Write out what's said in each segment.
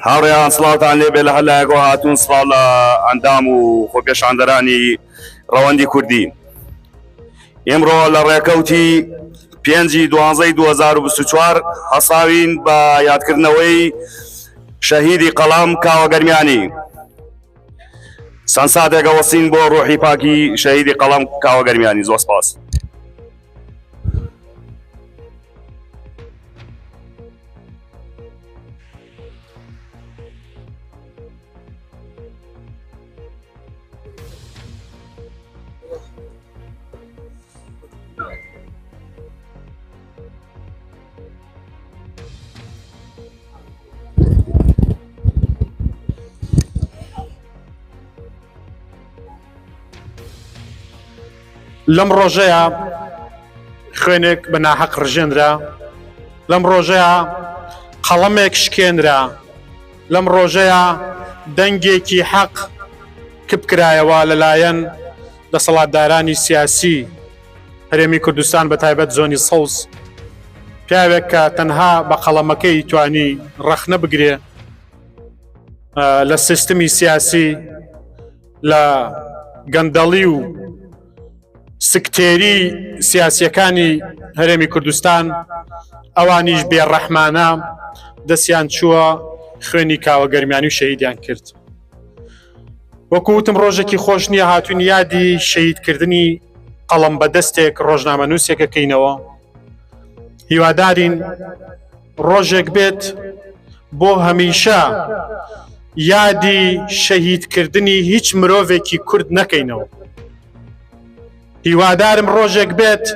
هاوڕێیان سڵاوتان لێبێ لە هەر لایەکەوە هاتوون سڵاو لە ئەندام و خۆپێشاندەرانی ڕەوەندی کوردی ئیمڕۆ لە ڕێکەوتی پێنجی دوانزەی 2024 هەساوین بە یادکردنەوەی شەهیدی قەڵام کاوە گەرمیانی چەند ساتێکە وەسین بۆ ڕۆحی پاکی شەهیدی قەڵام کاوە گەرمیانی زۆر سپاس. لەم ڕۆژەیە خوێنێک بە ناحەق ڕژێنرا لەم ڕۆژەیە قەڵەمێک شکێنرا لەم ڕۆژەیە دەنگێکی حەق کپکرایەوە لەلایەن دەسەڵاتدارانی سیاسی هەرێمی کوردستان بە تایبەت زۆنی سەوز پیاوێک کە تەنها بە قەڵەمەکەی توانی ڕەخنە بگرێ لە سیستمی سیاسی لە گەندەڵی و سکتێری سیاسیەکانی هەرێمی کوردستان ئەوانیش بێڕەحمانە دەستیان چووە خوێنی کاوە گەرمیانی و شەهیدیان کرد. وەکو وتم ڕۆژێکی خۆش نییە هاتوون یادی شەهیدکردنی قەڵەم بەدەستێک ڕۆژنامەنووسێکە کەینەوە هیوادارین ڕۆژێک بێت بۆ هەمیشە یادی شەهیدکردنی هیچ مرۆڤێکی کورد نەکەینەوە هیوادارم ڕۆژێک بێت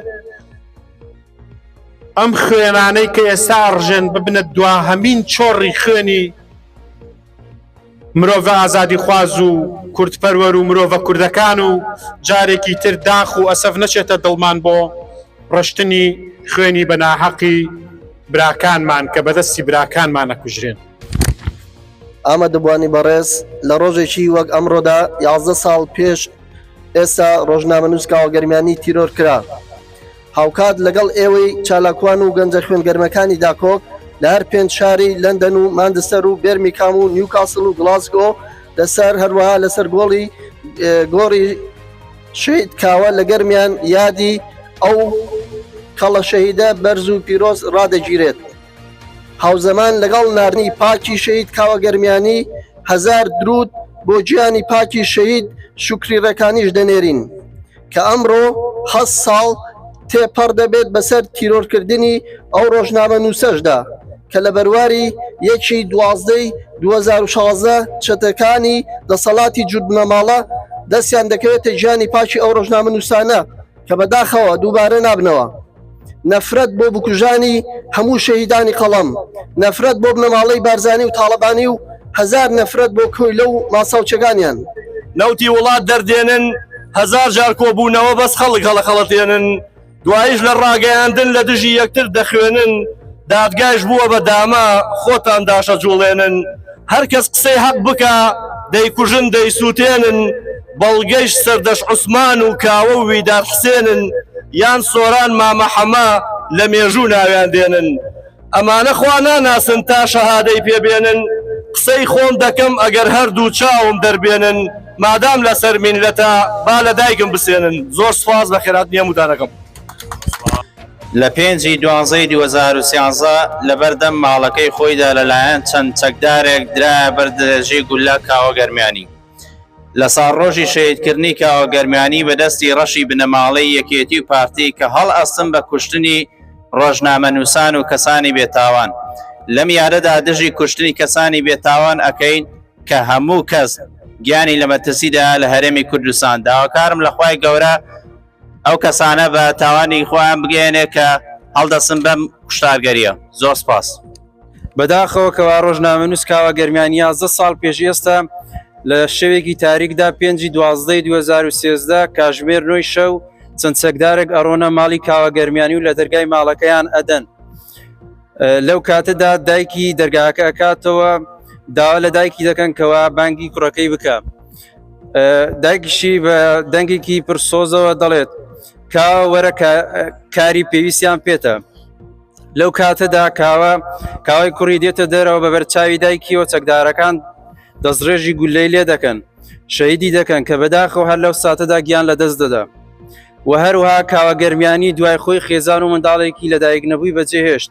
ئەم خوێنانەی کە ئێستا ڕژێن ببنە دواهەمین چۆڕی خوێنی مرۆڤە ئازادیخواز و کوردپەروەر و مرۆڤە کوردەکان و جارێکی تر داخ و ئەسەف نەچێتە دڵمان بۆ ڕشتنی خوێنی بە ناحەقی براکانمان کە بەدەستی براکانمان ئەکوژرێن. ئامادەبووانی بەڕێز لە ڕۆژێکی وەک ئەمڕۆدا 11 ساڵ پێش ئێستا ڕۆژنامەنووس کاوە گەرمیانی تیرۆر کرا. هاوکات لەگەڵ ئێوەی چالاکوان و گەنجە خوێنگەرمەکانی داکۆک لە هەر پێنج شاری لەندەن و ماندستەر و بێرمیکام و نیوکاسڵ و گڵاسگۆ لەسەر هەروەها لەسەر گۆڵی گۆڕی شەهید کاوە لە گەرمیان یادی ئەو کەڵە شەهیدە بەرز و پیرۆز ڕادەگیرێت. هاوزەمان لەگەڵ ناردنی پاکی شەهید کاوە گەرمیانی هەزار درود بۆ گیانی پاکی شەهید شوکری ڕێکانیش دەنێرین کە ئەمڕۆ هە ساڵ تێپەڕ دەبێت بەسەر تیرۆرکردنی ئەو ڕۆژنامە نووسەشدا کە لە بەرواری یەکی دوازدەی 2016 چەتەکانی دەسەڵاتی جوودبنەماڵە دەستیان دەکەوێتە گیانی پاکی ئەو ڕۆژنامە نووسانە کە بەداخەوە دووبارە نابنەوە. نەفرەت بۆ بکوژانی هەموو شەهیدانی قەڵەم، نەفرەت بۆ بنەماڵەی بارزانی و تاڵەبانی و هەزار نەفرەت بۆ کۆیلە و ماساوچەکانیان. نەوتی وڵات دەردێنن، هەزار جار کۆبوونەوە بەس خەڵک هەڵەخەڵەتێنن، دواییش لە ڕاگەیاندن لە دژی یەکتر دەخوێنن، دادگایش بووە بە دامە خۆتان داشەجوڵێنن، هەرکەس قسەی هەق بکا دەیکوژن دەیسووتێنن، بەڵگەیش سەردەشت عوسمان و کاوە و ویداد حسێنن، یان سۆران مامە حەمە لە مێژوو ناویان دێنن. ئەمانە خوا ناناسن تا شەهادەی پێ بێنن، قسەی خۆم دەکەم ئەگەر هەردوو چاوم دەربێنن، مادام لەسەر میللەتە با لە دایکم بسێنن. زۆر سوپاس بەخێرهاتنی هەمووتان ئەکەم. لە پێنج ی دوانزەی 2013 لەبەردەم ماڵەکەی خۆیدا لەلایەن چەند چەکدارێک درایە بەر درێژی گوللە کاوە گەرمیانی. لە ساڵڕۆژی شەهیدکردنی کاوە گەرمیانی بە دەستی ڕەشی بنەماڵەی یەکێتی و پارتی کە هەڵئەستن بە کوشتنی ڕۆژنامەنووسان و کەسانی بێتاوان لەم یادەدا دژی کوشتنی کەسانی بێتاوان ئەکەین کە هەموو کەس گیانی لە مەترسیدا لە هەرێمی کوردستان داواکارم لە خوای گەورە ئەو کەسانە بە تاوانی خۆیان بگەیەنێ کە هەڵدەسن بەم کوشتارگەریە زۆر سپاس. بەداخەوە کەوا ڕۆژنامەنووس کاوە گەرمیان 11 ساڵ پێش ئێستا لە شەوێکی تاریکدا پێنجی دوازدەی 2013 کاژمێر نۆی شەو چەند چەکدارێک ئەڕۆنە ماڵی کاوە گەرمیانی و لە دەرگای ماڵەکەیان ئەدەن لەو کاتەدا دایکی دەرگاکە ئەکاتەوە داوا لە دایکی دەکەن کەوا بانگی کوڕەکەی بکە دایکیشی بە دەنگێکی پرسۆزەوە دەڵێت کا وەرە کاری پێویستیان پێتە. لەو کاتەدا کاوە کاوەی کوڕی دێتە دەرەوە بە بەرچاوی دایکیەوە چەکدارەکان دەستڕێژی گولەی لێ دەکەن شەهیدی دەکەن کە بەداخەوە هەر لەو ساتەدا گیان لەدەست دەدا و هەروها کاوە گەرمیانی دوای خۆی خێزان و منداڵێکی لەدایک نەبووی بەجێهێشت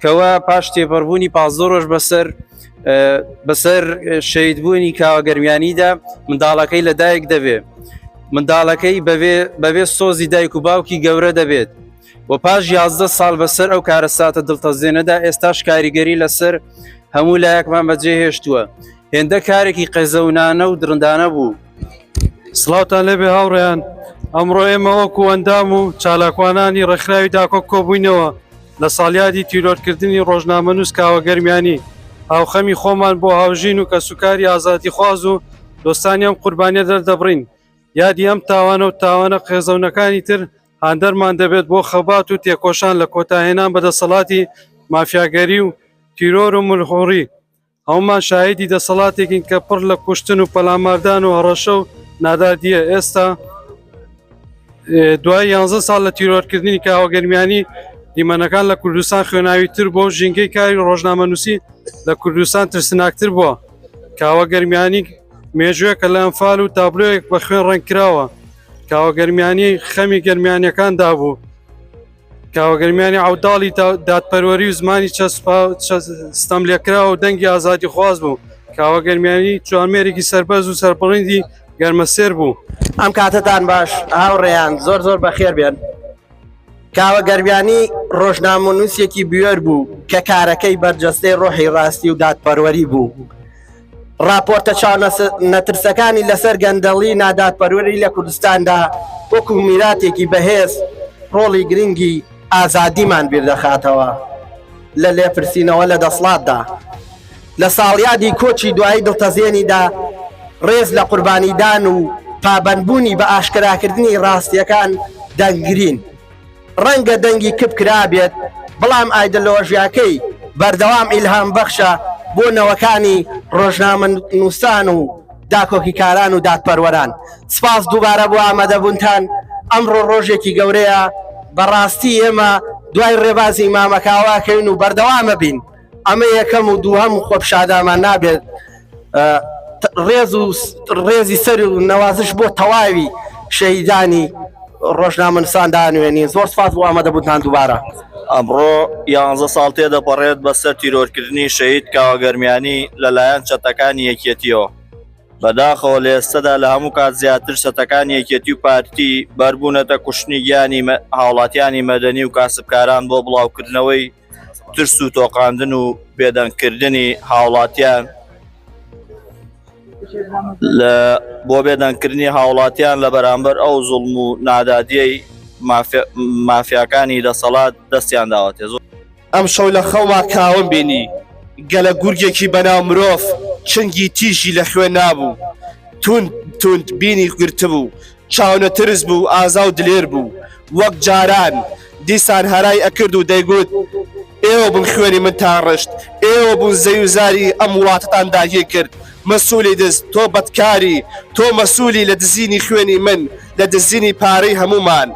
کەوا پاش تێپەڕبوونی 15 ڕۆژ بەسەر بەسەر شەیدبوونی کاوە گەرمیانیدا منداڵەکەی لەدایک دەبێ منداڵەکەی بەبێ بەبێ سۆزی دایک و باوکی گەورە دەبێت و پاش 11 ساڵ بەسەر ئەو کارەساتە دڵتەزێنەدا ئێستاش کاریگەری لەسەر هەموو لایەکمان بەجێهێشتووە هێندە کارێکی قێزەونانە و درندانە بوو. سڵاوتان لێبێ هاوڕێیان، ئەمڕۆ ئێمە وەکو ئەندام و چالاکوانانی ڕێکخراوی داکۆک کۆبووینەوە لە ساڵیادی تیرۆرکردنی ڕۆژنامەنووس کاوە گەرمیانی، هاوخەمی خۆمان بۆ هاوژین و کەسوکاری ئازادیخواز و دۆستانی ئەم قوربانیە دەردەبڕین. یادی ئەم تاوانە و تاوانە قێزەونەکانی تر هاندەرمان دەبێت بۆ خەبات و تێکۆشان لە کۆتاهێنان بە دەسەڵاتی مافیاگەری و تیرۆر و ملهوڕی. هەموومان شاهیدی دەسەڵاتێکین کە پڕ لە کوشتن و پەلاماردان و هەڕەشە و نادادییە. ئێستا دوای یانزە ساڵ لە تیرۆرکردنی کاوە گەرمیانی دیمەنەکان لە کوردستان خوێناویتر بۆ ژینگەی کاری ڕۆژنامەنووسی لە کوردستان ترسناکتر بووە. کاوە گەرمیانی مێژوویەکە لە ئەنفال و تابلۆیەک بە خوێن ڕەنگ کراوە. کاوە گەرمیانی خەمی گەرمیانیەکاندا بوو. کاوە گەرمیانی عەوداڵی دادپەروەری و زمانی ستەم لێکراوە و دەنگی ئازادی خواز بوو. کاوە گەرمیانی جوانمێرێکی سەربەرز و سەربڵندی گەرمەسێر بوو. ئەم کاتەتان باش هاوڕێیان زۆر زۆر بەخێر بێن. کاوە گەرمیانی ڕۆژنامەنووسێکی بوێر بوو کە کارەکەی بەرجەستەی ڕۆحی ڕاستی و دادپەروەری بوو. ڕاپۆرتە چاونەترسەکانی لەسەر گەندەڵی نادادپەروەری لە کوردستاندا وەکو میراتێکی بەهێز ڕۆڵی گرنگی ئازادیمان بیردەخاتەوە لە لێپرسینەوە لە دەسڵاتدا. لە ساڵیادی کۆچی دوایی دڵتەزێنیدا ڕێز لە قوربانیدان و پابەندبوونی بە ئاشکراکردنی ڕاستییەکان دەنگرین. ڕەنگە دەنگی کپ کرابێت، بەڵام ئایدۆلۆژیاکەی بەردەوام ئیلهامبەخشە بۆ نەوەکانی ڕۆژنامەنووسان و داکۆکیکاران و دادپەروەران. سپاس دووبارە بۆ ئامادەبوونتان. ئەمڕۆ ڕۆژێکی گەورەیە، بەڕاستی ئێمە دوای ڕێبازی مامە کاوە ئەکەوین و بەردەوام ئەبین. ئەمە یەکەم و دووهەم خۆپیشاندانمان نابێت. ڕێز و ڕێزی سەر و نەوازش بۆ تەواوی شەهیدانی ڕۆژنامەنووسان دانوێنین. زۆر سپاس بۆ ئامادەبوونتان دووبارە. ئەمڕۆ یانزە ساڵ تێدەپەڕێت بەسەر تیرۆرکردنی شەهید کاوە گەرمیانی لەلایەن چەتەکانی یەکێتیەوە. بەداخەوە لە ئێستەدا لە هەموو کات زیاتر چەتەکانی یەکێتی و پارتی بەربوونەتە کوشتنی گیانی هاوڵاتیانی مەدەنی و کاسبکاران بۆ بڵاوکردنەوەی ترس و تۆقاندن و بێدەنگکردنی هاوڵاتیان لە بۆ بێدەنگکردنی هاوڵاتیان لە بەرامبەر ئەو زوڵم و نادادیەی مافیاکانی دەسەڵات دەستیان داوەتێ. ئەمشەو لە خەوما کاوەم بینی گەلە گورگێکی بەناو مرۆڤ چنگی تیژی لە خوێن نابوو توند توند بینی گرتبوو چاونەترس بوو ئازا و دلێر بوو وەک جاران دیسان هەرای ئەکرد و دەیگوت ئێوە بوون خوێنی منتان ڕشت ئێوە بوون زەوی و زاری ئەم وڵاتەتان داگیر کرد مەسولی دز تۆ بەدکاری تۆ مەسولی لە دزینی خوێنی من لە دزینی پارەی هەموومان.